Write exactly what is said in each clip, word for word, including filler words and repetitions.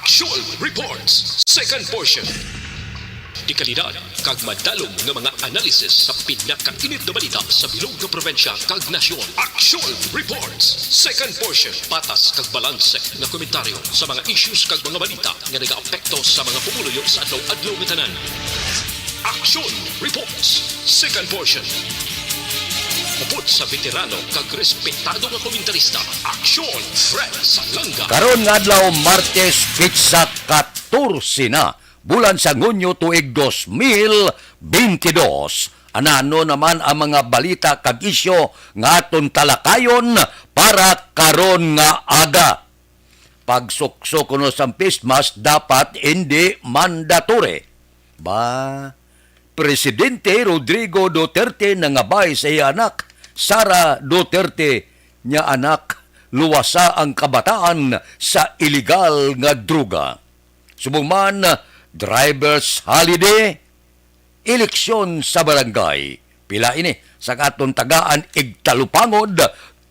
Aksyon Reports, second portion. Dekalidad kag madalom nga mga analysis sa pinakainit nga balita sa bilog nga probinsya kag nasyon. Aksyon Reports, second portion. Patas kag balanse nga komentaryo sa mga issues kag mga balita nga nagaapekto sa mga pumuluyo sa adlaw-adlaw nga tanan. Aksyon Reports, second portion. Upod sa veterano kag respetado nga komentarista, Aksyon Fred Salanga. Karon nga adlaw, Martes, petsa katorse na, bulan sang Hunyo, tuig dos mil bentidós. Anano naman ang mga balita kag isyu nga aton talakayon para karon nga aga? Pagsuksok kuno sang face mask dapat indi mandatory. Ba, Presidente Rodrigo Duterte nangabay sa iya anak, Sara Duterte, niya anak, luwasa ang kabataan sa iligal nga droga. Subong man, driver's holiday, eleksyon sa barangay. Pila ini sa aton tagaan igtalupangod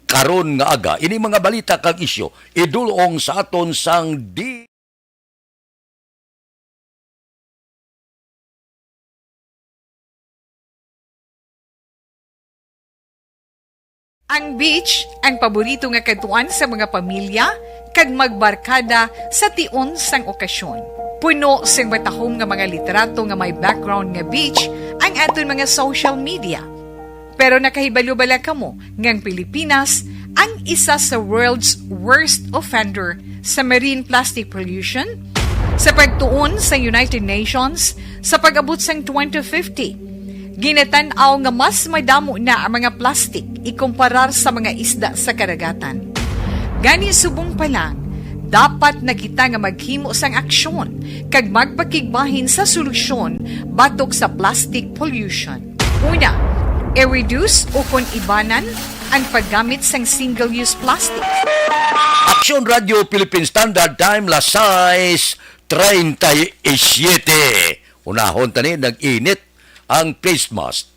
karon nga aga? Ini mga balita kag isyu idulong sa aton sang di Ang beach, ang paborito nga kadtuan sa mga pamilya kag magbarkada sa tion sang okasyon. Puno sing matahom nga mga litrato nga may background nga beach ang aton mga social media. Pero nakahibalo bala kamo nga ang Pilipinas ang isa sa world's worst offender sa marine plastic pollution? Sa pagtuon sa United Nations, sa pag-abot sang twenty fifty, ginatan-aw nga mas madamo na ang mga plastik ikumparar sa mga isda sa karagatan. Gani, subong pa lang, dapat na kita nga maghimo sang aksyon kag magpakigbahin sa solusyon batok sa plastic pollution. Una, i-reduce o kon ibanan ang paggamit sang single-use plastic. Aksyon Radyo Philippine Standard Time, las sais treinta y siete. Unahon tani, nag-init ang face mask.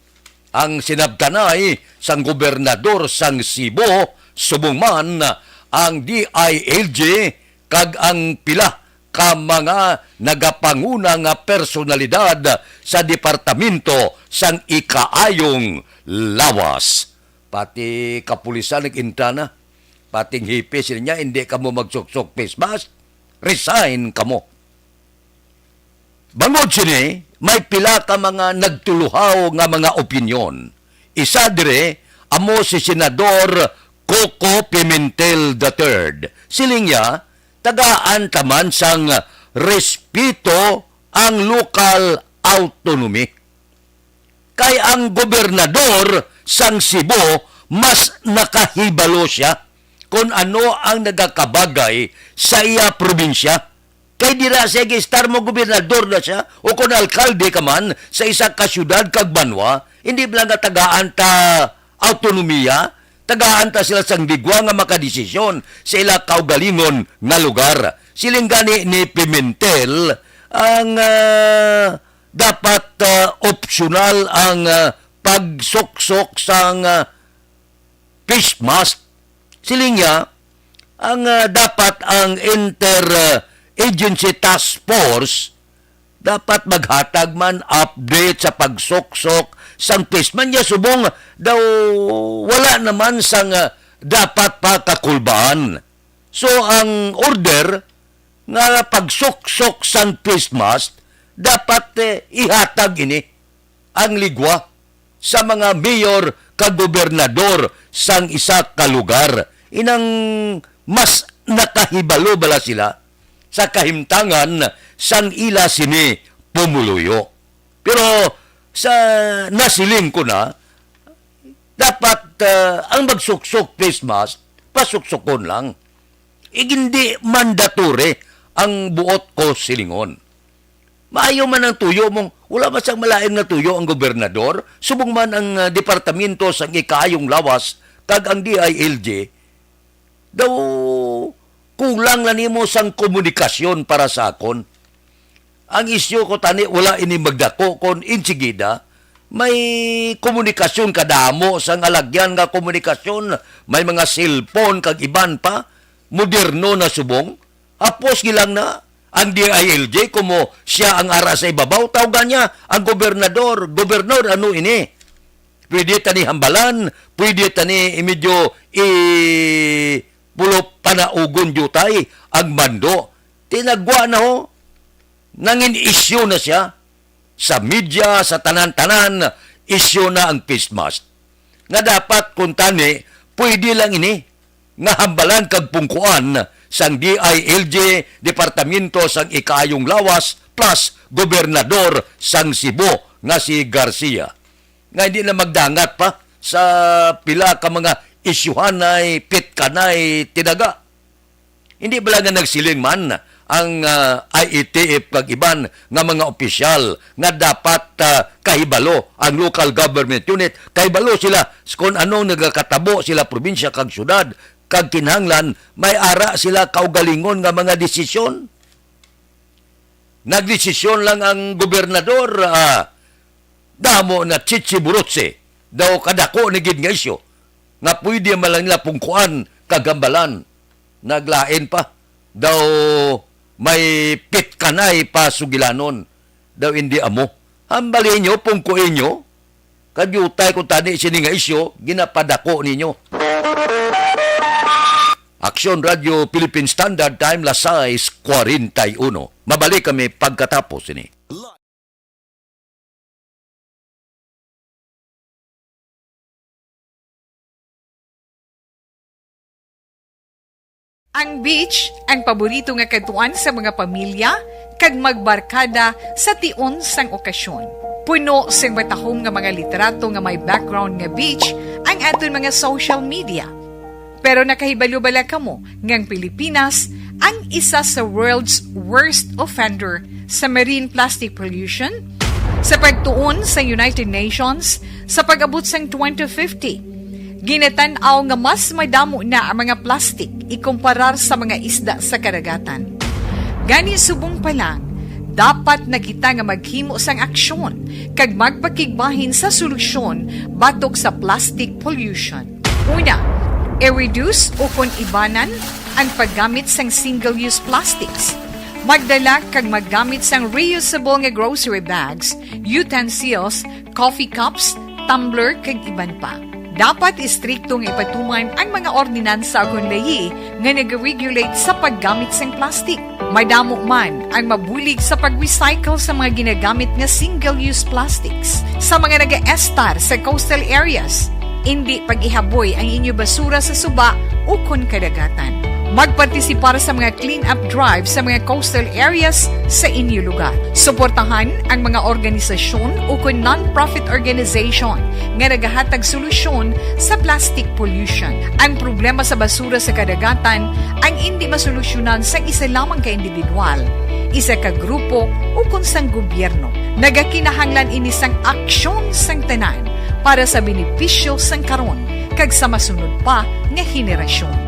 Ang sinabtanay sang gobernador sang Cebu, subong man ang D I L G kag ang pila ka mga nagapanguna nga personalidad sa Departamento sang Ikaayong Lawas. Pati kapulisan nag-intra na. Pati ang hepe sila niya, "Hindi kamo magsuksok face mask, resign kamo." Bangod sini, may pila ka mga nagtuluhaw nga mga opinyon. Isa diri amo si Senador Coco Pimentel the third. Siling niya, tagaan ta man sang respeto ang local autonomy. Kay ang gobernador sang Cebu mas nakahibalo siya kon ano ang nagakabagay sa iya probinsya. Kay dira, sige, estar mo, gobernador na siya, o kon alkalde ka man sa isa ka syudad kag banwa, hindi ba nga tagaan ta autonomiya? Tagaan ta sila sang ligwa nga makadesisyon sa ila kaugalingon nga lugar. Siling gani ni Pimentel, ang, ah, dapat, ah, opsyonal ang, ah, pagsuksok sang, ah, face mask. Siling niya, ang, ah, dapat ang inter, ah, agency task force dapat maghatag man update sa pagsuksok sang face mask. Niya, subong daw wala naman sang, ah, dapat pa kakulbaan. So, ang order nga pagsuksok sang face mask dapat, eh, ihatag ini ang ligwa sa mga mayor kag gobernador sang isa ka lugar, inang mas nakahibalo bala sila sa kahimtangan sang ila sini pumuluyo. Pero sa nasiling ko na, dapat, ah, ang magsuksok face mask, pasuksokon lang. Ig-, hindi mandatory ang buot ko silingon. Maayo man ang tuyo mong wala man sang malain nga tuyo ang gobernador, subong man ang, ah, Departamento sang Ikaayong Lawas kag ang D I L G, daw kulang na nimo sang komunikasyon para sa akon. Ang isyu ko tani, wala ini magdako kon insigida may komunikasyon kadamo sang alagyan nga komunikasyon, may mga cellphone kag iban pa, moderno na subong. Hapos gilang na, ang D I L G, kumo siya ang ara sa ibabaw, tawgan niya ang gobernador. Gobernador, ano ini? Pwede ta ni hambalan, pwede ta ni medyo i-, pulo panaugon diutay ang mando. Tinagwa na ho. Nangin isyu na siya sa media, sa tanan-tanan, isyu na ang face mask. Nga dapat, kung tani, pwede lang ini nga hambalan kag pungkuan sang D I L G, Departamento sang Ikaayong Lawas, plus Gobernador sang Cebu nga si Garcia. Nga hindi na magdangat pa sa pila ka mga isyuhanay, pitkanay, tinaga. Hindi bala nga nagsiling man ang, ah, I A T F kag iban nga mga opisyal nga dapat, ah, kahibalo ang local government unit, kahibalo sila s-, kung anong nagakatabo sila probinsya kag syudad, kag kinahanglan may ara sila kaugalingon nga mga desisyon? Nagdesisyon lang ang gobernador, ah, damo na chichiburutse, daw kadako ni gid nga isyu, nga pwede man lang nila pungkuan kag hambalan. Naglain pa, daw may pitkanay pa sugilanon, daw hindi amo. Hambali inyo, pungko inyo, kag diutay ko tani sini nga isyu, ginapadako ninyo. Aksyon Radio Philippine Standard Time, las sais cuarenta y uno. Mabalik kami pagkatapos sini. Ang beach, ang paborito nga kadtuan sa mga pamilya kag magbarkada sa tion sang okasyon. Puno sing matahom nga mga litrato nga may background nga beach ang aton mga social media. Pero nakahibalo bala kamo nga ang Pilipinas ang isa sa world's worst offender sa marine plastic pollution? Sa pagtuon sa United Nations, sa pag-abot sang twenty fifty, ginatan-aw nga mas madamo na ang mga plastik ikumparar sa mga isda sa kadagatan. Gani, subong pa lang, dapat na kita nga maghimo sang aksyon kag magpakigbahin sa solusyon batok sa plastic pollution. Una, i-reduce ukon ibanan ang paggamit sang single-use plastics. Magdala kag maggamit sang reusable nga grocery bags, utensils, coffee cups, tumbler, kag iban pa. Dapat istrikto nga ipatuman ang mga ordinansa ukon layi nga nag-regulate sa paggamit sang plastic. Madamo man ang mabulig sa pag-recycle sa mga ginagamit nga single-use plastics. Sa mga nagaestar sa coastal areas, indi pag-ihaboy ang inyo basura sa suba ukon kadagatan. Magpartisipar sa mga clean-up drive sa mga coastal areas sa inyo lugar. Suportahan ang mga organisasyon ukon non-profit organization nga nagahatag solusyon sa plastic pollution. Ang problema sa basura sa kadagatan ang indi masolusyonan sang isa lamang ka individual, isa ka grupo, ukon sang gobyerno. Nagakinahanglan ini sang aksyon sang tanan para sa benepisyo sang karon kag sa masunod pa nga henerasyon.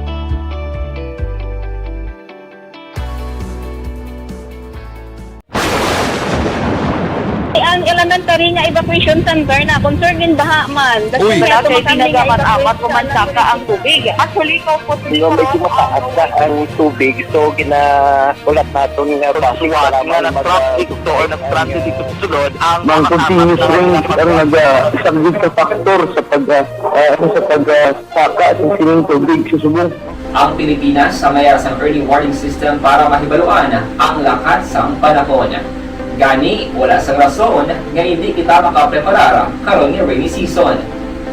Ang elementary nga evacuation center na concerned in baha man. Uy. Wala kay tinaga man, amat ko man saka ang tubig. Actually, ikaw po, di ba, medyo mataas na ang tubig, so ginahulat naton nga basi nga nag-traffic to or nag-transit dito sa sulod ang mga continuous rain ang naga-, isa gid ka factor sa pag, ah, ah, ano, sa pag, ah, saka sa sining tubig sa subong. Ang Pilipinas sa mayar sang early warning system para mahibaluan ang lakat sang panahon. Gani, wala sang rason nga hindi kita makapreparar karon nga rainy season.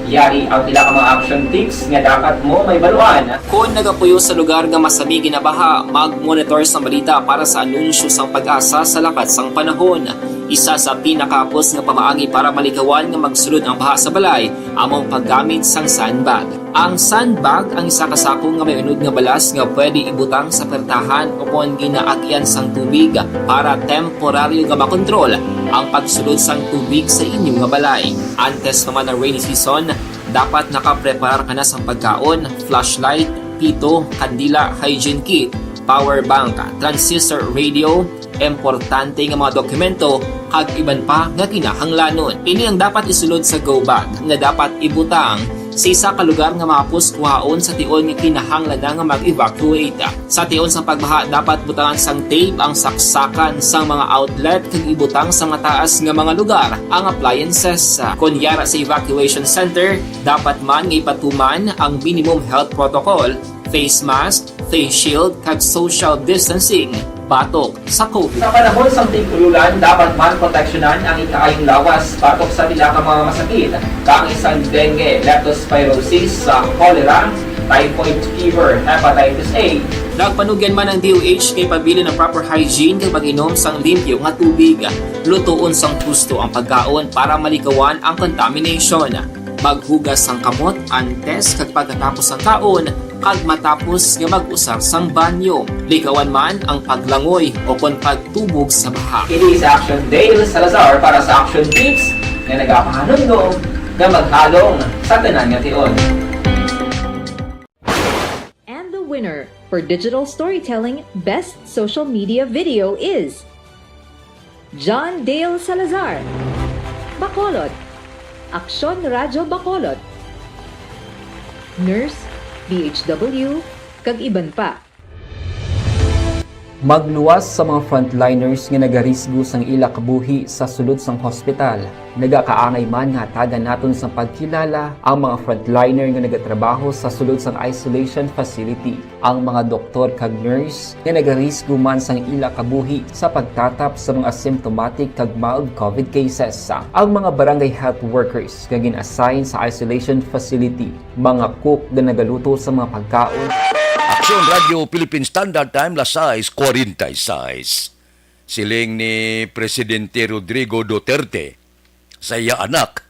Yari ang pila ka mga action tips nga dapat mo mahibaluan. Kon nagapuyo sa lugar nga masami ginabaha, mag-monitor sang balita para sa anunsyo sang PAGASA sa lakat sang panahon. Isa sa pinakahapos nga pamaagi para malikawan nga magsulod ang baha sa balay amo ang paggamit sang sandbag. Ang sandbag ang isa ka sako nga may unod nga balas nga pwede ibutang sa pertahan ukon ginaagyan sang tubig para temporaryo nga makontrol ang pagsulod sang tubig sa inyo nga balay. Antes pa man ang rainy season, dapat nakapreparar ka na sang pagkaon, flashlight, pito, kandila, hygiene kit, power bank, transistor radio, importante nga mga dokumento, kag iban pa nga kinahanglanon. Ini ang dapat isulod sa go bag nga dapat ibutang sa isa ka lugar nga mahapos kuhaon sa tion nga kinahanglan na nga mag-evacuate. Sa tion sang pagbaha, dapat butangan sang tape ang saksakan sang mga outlet kag ibutang sa mataas nga mga lugar ang appliances. Kon yara sa evacuation center, dapat man nga ipatuman ang minimum health protocol, face mask, face shield, kag social distancing batok sa COVID. Sa panahon sang tig-ululan, dapat man proteksyonan ang ikaayong lawas batok sa pila ka mga masakit, kaangay sang dengue, leptospirosis, sa cholera, typhoid fever, hepatitis A. Nagpanugyan man ang D O H nga ipabilin ang proper hygiene kag pag-inom sang limpyo nga tubig. Lutoon sang husto ang pagkaon para malikawan ang contamination. Maghugas sang kamot antes kag pagkatapos sang kaon, kag matapos nga mag-usar sang banyo. Likawan man ang paglangoy o kon pagtubog sa baha. Ini si Action Dale Salazar para sa Action Tips nga nagapahanumdom nga maghalong sa tanan nga tion. And the winner for digital storytelling best social media video is John Dale Salazar, Bacolod, Aksyon Radyo Bacolod, nurse, D H W, kag iban pa. Magluwas sa mga frontliners nga nagarisgo sang ila kabuhi sa sulod sang hospital. Nagakaangay man nga hatagan naton sang pagkilala ang mga frontliner nga nagatrabaho sa sulod sang isolation facility, ang mga doktor kag nurse nga nagarisgo man sang ila kabuhi sa pagtatap sa mga symptomatic kag mild COVID cases, ang mga barangay health workers nga gin-assign sa isolation facility, mga cook nga nagaluto sa mga pagkaon. Aksyon Radyo Philippine Standard Time, las sais cuarenta y seis. Siling ni Presidente Rodrigo Duterte sa iya anak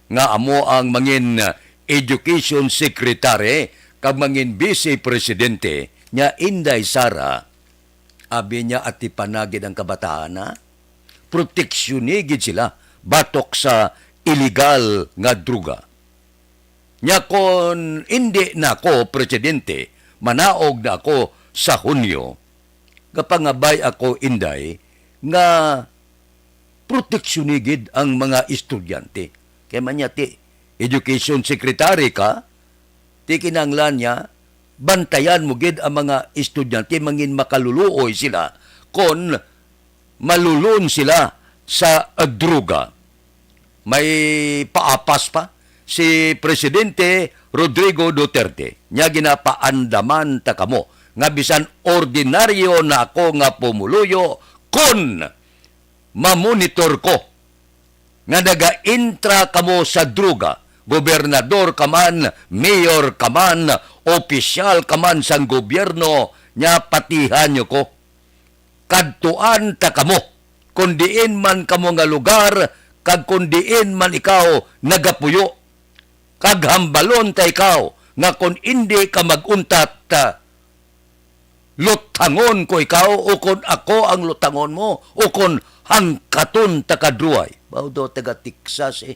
nga amo ang mangin education secretary kag mangin vice presidente niya, Inday Sara, abi niya, atipan na gid ang kabataan, ha? Proteksyoni gid sila batok sa iligal nga droga. Nya kon indi na ako presidente, manaog na ako sa Hunyo, gapangabay ako, Inday, nga proteksyoni gid ang mga estudyante. Kay man niya ti education secretary ka, ti kinahanglan niya bantayan mo gid ang mga estudyante, mangin makaluluoy sila kon malulon sila sa, ah, droga. May paapas pa si Presidente Rodrigo Duterte, niya ginapaandaman ta kamo nga bisan ordinaryo na ako nga pumuluyo, kon mamonitor ko nga nagaintra kamo sa droga, gobernador ka man, mayor ka man, opisyal ka man sang gobyerno, nya patihan niyo ko. Kadtuan ta kamo kon diin man kamo nga lugar kag kon diin man ikaw nagapuyo, kag hambalon ta ikaw nga kon indi ka mag-untat, ah, lutangon ko ikaw, ukon ako ang lutangon mo, ukon hangkaton ta ka druhay. Baw daw taga Texas, eh.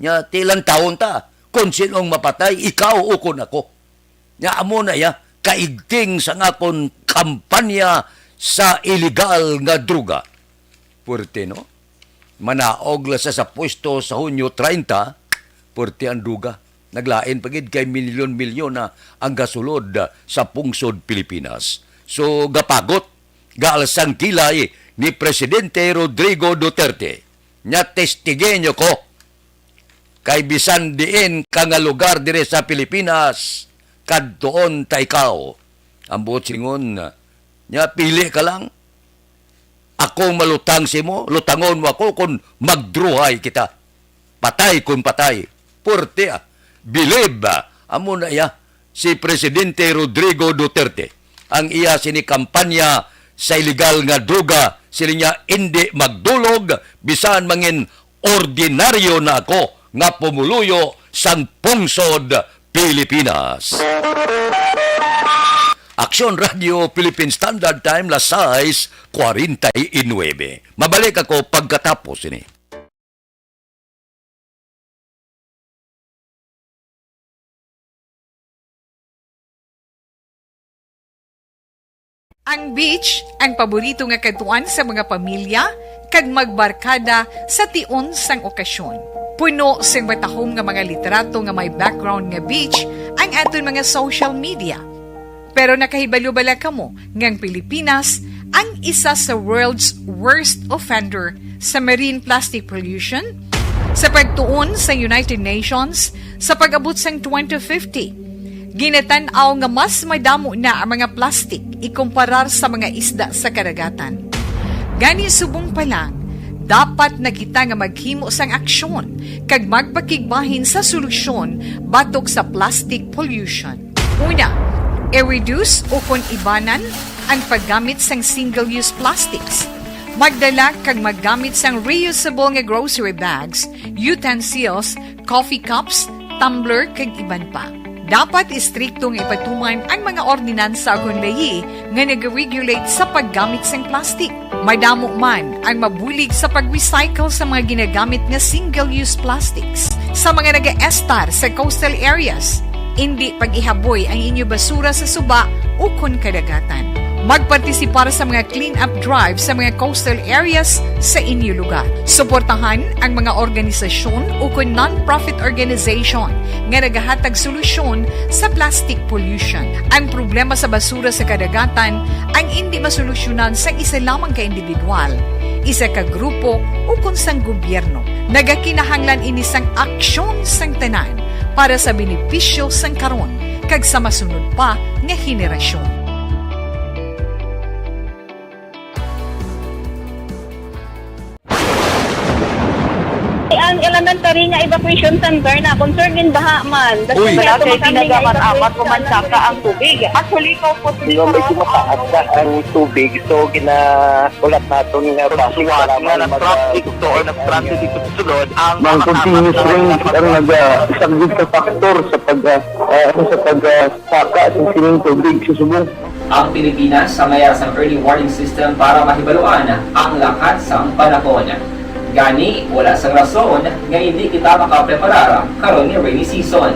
Nya, ti lantawon ta kon sin-ong mapatay, ikaw ukon ako. Nya, amo na iya, kaigting sang akon kampanya sa iligal nga droga. Puerte, no? Manaog la sa, sa pwesto sa Hunyo treinta, puerte ang droga. Naglain pa gid kay milyon-milyon na ang gasulod sa pungsod Pilipinas. So, gapagot, gaalsang kilay ni Presidente Rodrigo Duterte. Nya, testige niyo ko. Kay bisan diin ka nga lugar diri sa Pilipinas, kadtuon ta ikaw. Ang buot silingon, nya, pili ka lang. Akong malutang sa imo, lutangon mo ako kon magdruhay kita. Patay kon patay. Puerte, ah. Bilib, ah. Amo na iya, si Presidente Rodrigo Duterte. Ang iya sini kampanya sa iligal nga droga, siling niya, "Indi magdulog, bisan mangin ordinaryo na ako nga pumuluyo sang pungsod Pilipinas." Aksyon Radio Philippine Standard Time, las sais cuarenta y nueve. Mabalik ako pagkatapos ini. Ang beach ang paborito nga kadtuan sa mga pamilya kag magbarkada sa tion sang okasyon. Puno sing matahom nga mga litrato nga may background nga beach ang aton mga social media. Pero nakahibalo bala kamo nga ang Pilipinas ang isa sa world's worst offender sa marine plastic pollution? Sa pagtuon sa United Nations, sa pag-abot sang twenty fifty, ginatan-aw nga mas madamo na ang mga plastic ikumparar sa mga isda sa kadagatan. Gani, subong pa lang, dapat na kita nga maghimo sang aksyon kag magpakigbahin sa solusyon batok sa plastic pollution. Una, i-reduce ukon ibanan ang paggamit sang single-use plastics. Magdala kag maggamit sang reusable nga grocery bags, utensils, coffee cups, tumbler, kag iban pa. Dapat istrikto nga ipatuman ang mga ordinansa ukon layi nga nag-regulate sa paggamit sang plastic. Madamo man ang mabulig sa pag-recycle sa mga ginagamit nga single-use plastics sa mga nagaestar sa coastal areas. Indi pag-ihaboy ang inyo basura sa suba ukon kadagatan. Magpartisipar sa mga clean-up drive sa mga coastal areas sa inyo lugar. Suportahan ang mga organisasyon ukon non-profit organization nga nagahatag solusyon sa plastic pollution. Ang problema sa basura sa kadagatan ang indi masolusyonan sang isa lamang ka individual, isa ka grupo, ukon sang gobyerno. Nagakinahanglan ini sang aksyon sang tanan para sa benepisyo sang karon kag sa masunod pa nga henerasyon. Ang elementary nga evacuation center na concerned in baha man. Uy. Wala kay pinagamat-amat o mansaka ang tubig. Actually, ko po. Di ba, medyo mataas na ang tubig, so ginahulat naton nga base nga mag-, nag-traffic to or nag-transit dito sa sulod ang mga continuous rain ang nag-, ah, isang big factor sa pag, ah, ah, sa pag, ah, saka sa sining tubig sa subong. Ang Pilipinas sa mayara sang early warning system para mahibaluan ang lakat sang panahon. Gani, wala sang rason nga indi kita makapreparar karon nga rainy season.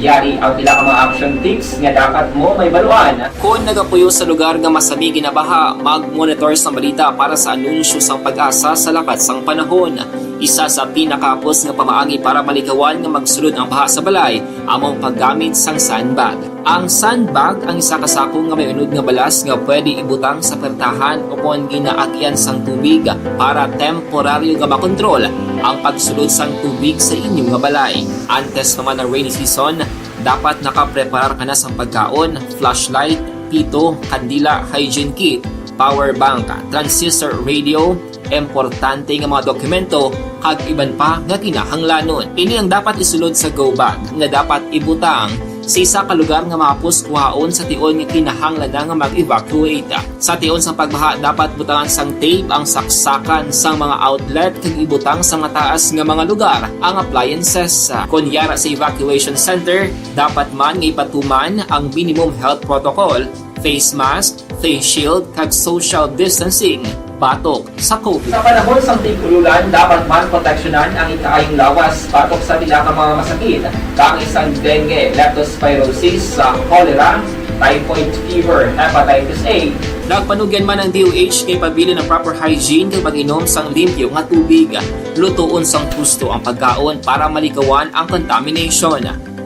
Yari ang pila ka mga action tips nga dapat mo mahibaluan. Kon nagapuyo sa lugar nga masami ginabaha, mag-monitor sang balita para sa anunsyo sang PAGASA sa lakat sang panahon. Isa sa pinakahapos nga pamaagi para malikawan nga magsulod ang baha sa balay amo ang paggamit sang sandbag. Ang sandbag ang isa ka sako nga may unod nga balas nga pwede ibutang sa pertahan ukon ginaagyan sang tubig para temporaryo nga makontrol ang pagsulod sang tubig sa inyo nga balay. Antes pa man ang rainy season, dapat nakapreparar ka na sang pagkaon, flashlight, pito, kandila, hygiene kit, power bank, transistor radio, importante nga mga dokumento, kag iban pa nga kinahanglanon. Ini ang dapat isulod sa go bag nga dapat ibutang sa isa ka lugar nga mahapos kuhaon sa tion nga kinahanglan na nga mag-evacuate. Sa tion sang pagbaha, dapat butangan sang tape ang saksakan sang mga outlet kag ibutang sa mataas nga mga lugar ang appliances. Kon yara sa evacuation center, dapat man nga ipatuman ang minimum health protocol, face mask, face shield, kag social distancing batok sa COVID. Sa panahon sang tig-ululan, dapat man proteksyonan ang ikaayong lawas batok sa pila ka mga masakit, kaangay sang dengue, leptospirosis, sa cholera, typhoid fever, hepatitis A. Nagpanugyan man ang D O H nga ipabilin ang proper hygiene kag pag-inom sang limpyo nga tubig. Lutoon sang husto ang pagkaon para malikawan ang contamination.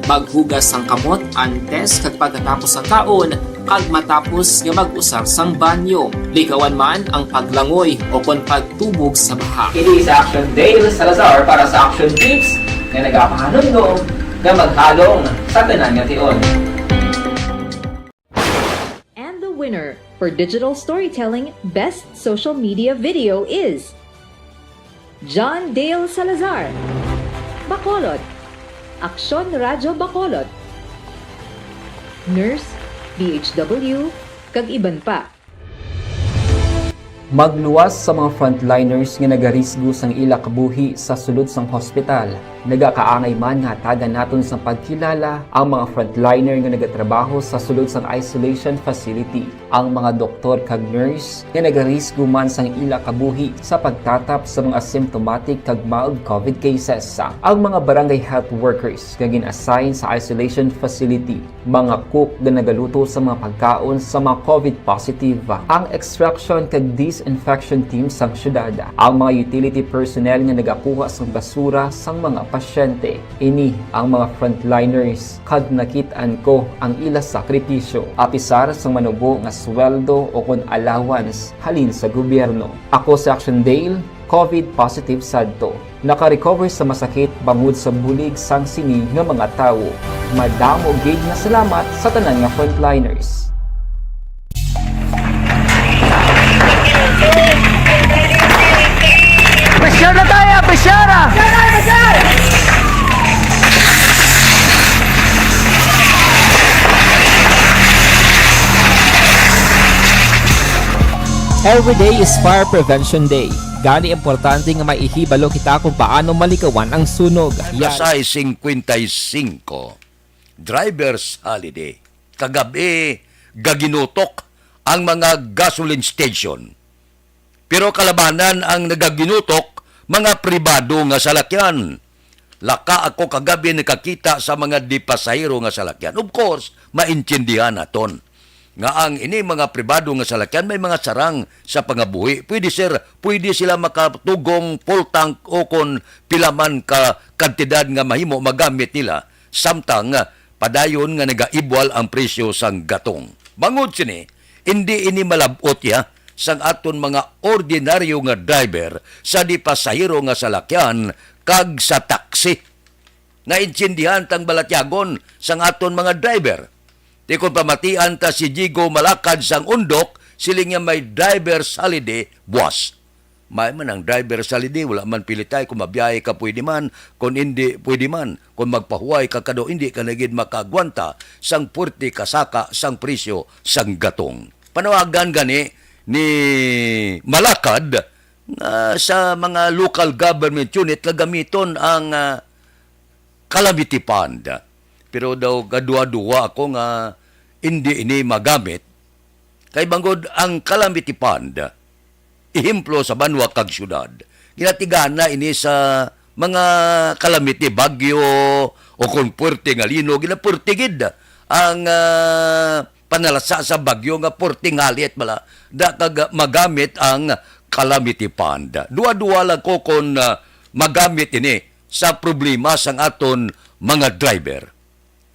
Maghugas sang kamot antes kag pagkatapos sang kaon kag matapos nga mag-usar sang banyo. Likawan man ang paglangoy ukon pagtubog sa baha. Ini si Action Dale Salazar para sa Action Tips nga nagapahanumdom nga maghalong sa tanan nga tion. And the winner for digital storytelling best social media video is John Dale Salazar, Bacolod, Aksyon Radyo Bacolod, Nurse, D H W, kag iban pa. Magluwas sa mga frontliners nga nagarisgo sang ila kabuhi sa sulod sang hospital. Nagakaangay man nga hatagan naton sang pagkilala ang mga frontliner nga nagatrabaho sa sulod sang isolation facility, ang mga doktor kag nurse nga nagarisgo man sang ila kabuhi sa pagtatap sa mga symptomatic kag mild covid cases, ang mga barangay health workers nga gin-assign sa isolation facility, mga cook nga nagaluto sa mga pagkaon sa mga covid positive, ang extraction kag disinfection team sang syudad, ang mga utility personnel nga nagakuha sang basura sang mga pasyente. Ini ang mga frontliners, kag nakit-an ko ang ila sakripisyo, apisar sang manubo nga sweldo o kon allowance halin sa gobyerno. Ako si Action Dale, covid positive sadto. Naka-recover sa masakit bangod sa bulig sang sini nga mga tawo. Madamo gid nga salamat sa tanan nga frontliners. Pressure na tayo, pressure! Every day is Fire Prevention Day. Gani, importante nga may ihibalo kita kung paano maligawan ang sunog. Alas sais singkwenta y singko, driver's holiday. Kagabi, gaginutok ang mga gasoline station. Pero kalabanan ang nagaginutok, mga pribado nga salakyan. Laka ako kagabi nakakita sa mga di pasahero nga salakyan. Of course, maintindihan naton nga ang ini mga pribado nga salakyan may mga sarang sa pangabuhi. Pwede, sir, pwede sila makatugong full tank o kon pila man ka kantidad nga mahimo magamit nila, samtang, ah, padayon nga nagaibwal ang presyo sang gatong. Bangod sini, indi ini malab-ot ya sang aton mga ordinaryo nga driver sa di pasahero nga salakyan kag sa taxi. Naintindihan tang balatyagon sang aton mga driver. Ti kon pamatian ta si Jigo Malakad sang Undok, siling niya may driver's holiday buwas. May man ang driver's holiday, wala man pilitay kung mabiyahe ka, pwede man, kung hindi, pwede man. Kung magpahuway ka, kado, hindi ka na gid makaagwanta sang puwerte kasaka sang presyo sang gatong. Panawagan gani ni Malakad nga sa mga local government unit nga gamiton ang, ah, calamity fund. Pero daw gaduha-duha ako nga hindi ini magamit. Kay bangod ang calamity fund, ehemplo sa banwa kag syudad, ginatigana ini sa mga calamity, bagyo, o kon puwerte nga lino, ginapuwerte gid ang, ah, panalasa sa bagyo nga puwerte nga halit bala, da kag magamit ang calamity fund. Duha-duha lang ko kon, ah, magamit ini sa problema sang aton mga driver.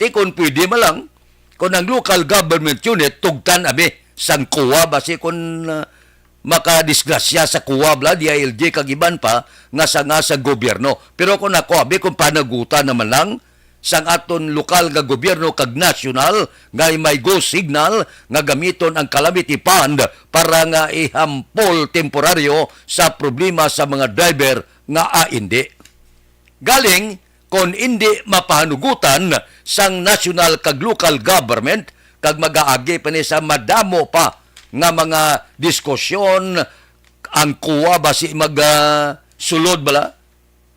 Ti kon pwede man lang, kon ang local government unit, tugtan ami sang COA, basi kon, ah, makadisgrasya sa COA bala, D I L G kag iban pa nga sanga sa gobyerno. Pero kon ako, abi, kung panagutan naman lang sang aton lokal nga gobyerno kag nasyonal nga may go signal nga gamiton ang calamity fund para nga ihampol temporaryo sa problema sa mga driver nga, ah, indi. Galing, kon indi mapahanugutan sang nasyonal kag lokal government, kag magaagi pa ni sa madamo pa nga mga diskusyon, ang COA basi mag, ah, sulod bala?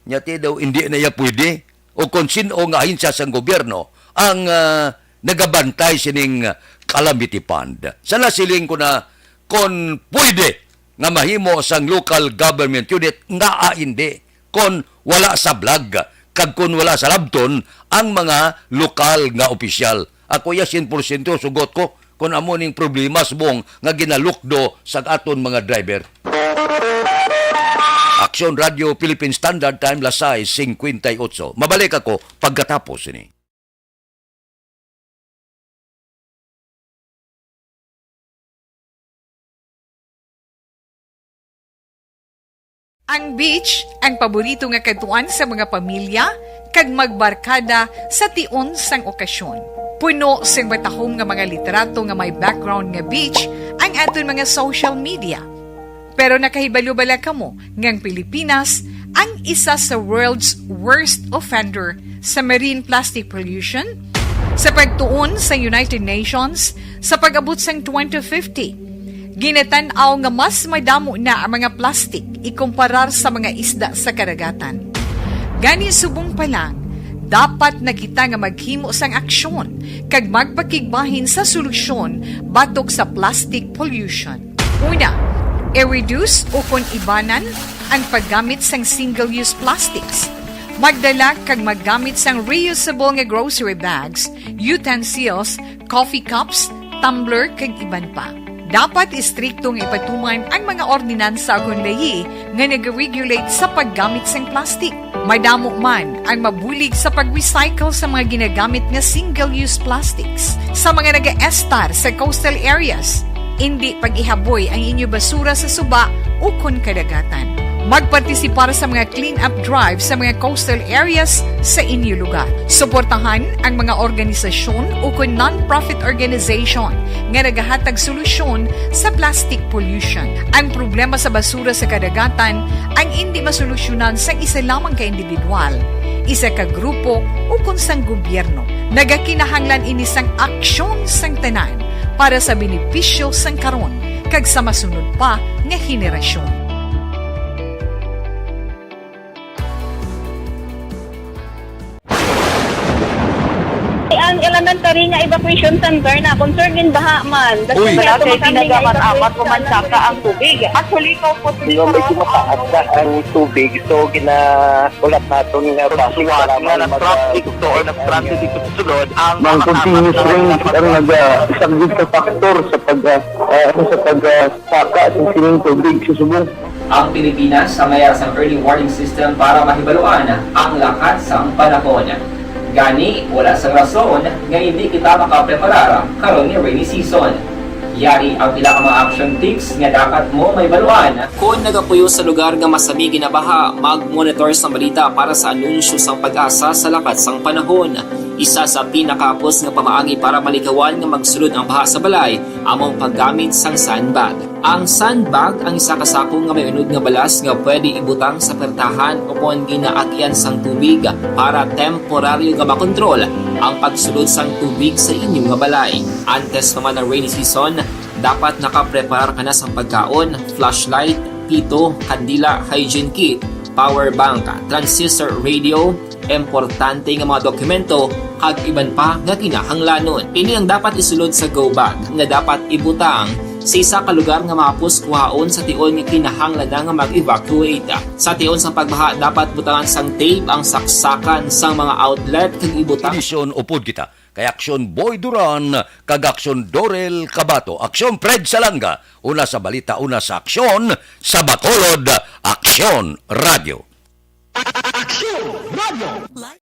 Nya ti daw, indi na iya pwede. O kon sin-o nga ahensya sang gobyerno ang, ah, nagabantay sining calamity fund. Sa nasiling ko na, kon pwede nga mahimo sang local government unit, ngaa indi? Kon wala sablag, kag kon wala salabton ang mga lokal nga opisyal. Ako iya, sien porsyento sugot ko kon amo ning problema subong nga ginalukdo sa aton mga driver. Aksyon Radio Philippine Standard Time, las sais singkwenta y otso. Mabalik ako pagkatapos sini. Ang beach, ang paborito nga kadtuan sa mga pamilya kag magbarkada sa tion sang okasyon. Puno sing matahom nga mga litrato nga may background nga beach ang aton mga social media. Pero nakahibalo bala kamo nga ang Pilipinas ang isa sa world's worst offender sa marine plastic pollution? Sa pagtuon sa United Nations, sa pag-abot sang twenty fifty, ginatan-aw nga mas madamo na ang mga plastic ikumparar sa mga isda sa karagatan. Gani, subong pa lang, dapat na kita nga maghimo sang aksyon kag magpakigbahin sa solusyon batok sa plastic pollution. Una, i-reduce ukon ibanan ang paggamit sang single-use plastics. Magdala kag maggamit sang reusable nga grocery bags, utensils, coffee cups, tumbler, kag iban pa. Dapat istrikto nga ipatuman ang mga ordinansa ukon layi nga nag-regulate sa paggamit sang plastic. Madamo man ang mabulig sa pag-recycle sa mga ginagamit nga single-use plastics. Sa mga nagaestar sa coastal areas, indi pag-ihaboy ang inyo basura sa suba ukon kadagatan. Magpartisipar sa mga clean-up drive sa mga coastal areas sa inyo lugar. Suportahan ang mga organisasyon ukon non-profit organization nga nagahatag solusyon sa plastic pollution. Ang problema sa basura sa kadagatan ang indi masolusyonan sang isa lamang ka individual, isa ka grupo, ukon sang gobyerno. Nagakinahanglan ini sang aksyon sang tanan para sa benepisyo sang karon kag sa masunod pa nga henerasyon. Ang elementary nga evacuation center na concerned in baha man. Uy. Wala kay tinaga man amat ko man saka ang tubig. Actually, ko po. Di ba, medyo mataas na ang tubig, so ginahulat naton nga basi nga na-traffic to or na-stranded dito sa sulod ang mga continuous rain ang nag-, ah, isa gid sa factor sa pag, ah, ah, ano, sa pag, ah, saka sa sining tubig sa subong. Ang Pilipinas ang may sang early warning system para mahibaluan ang lakat sang panahon. Gani, wala sang rason nga hindi kita makapreparar karon nga rainy season. Yari ang pila ka mga action tips nga dapat mo mahibaluan. Kon nagapuyo sa lugar nga masami ginabaha, mag-monitor sa balita para sa anunsyo sang PAGASA sa lakat sang panahon. Isa sa pinakahapos nga pamaagi para malikawan nga magsulod ang baha sa balay amo ang paggamit sang sandbag. Ang sandbag ang isa ka sako nga may unod nga balas nga pwede ibutang sa pertahan o kon ginaagian sang tubig para temporaryo nga makontrol ang pagsulod sang tubig sa inyo nga balay. Antes pa man ang rainy season, dapat nakapreparar ka na sang pagkaon, flashlight, pito, kandila, hygiene kit, power bank, transistor radio, importante nga mga dokumento, kag iban pa nga kinahanglanon. Ini ang dapat isulod sa go bag nga dapat ibutang sa isa ka lugar nga mahapos kuhaon sa tion nga kinahanglan na nga mag-evacuate. Sa tion sang pagbaha, dapat butangan sang tape ang saksakan sang mga outlet kag ibutang. Edisyon upod kita kay Aksyon Boy Duran kag Aksyon Dorel Cabato, Aksyon Fred Salanga, una sa balita, una sa aksyon, sa Bacolod, Aksyon Radio. Aksyon Radio.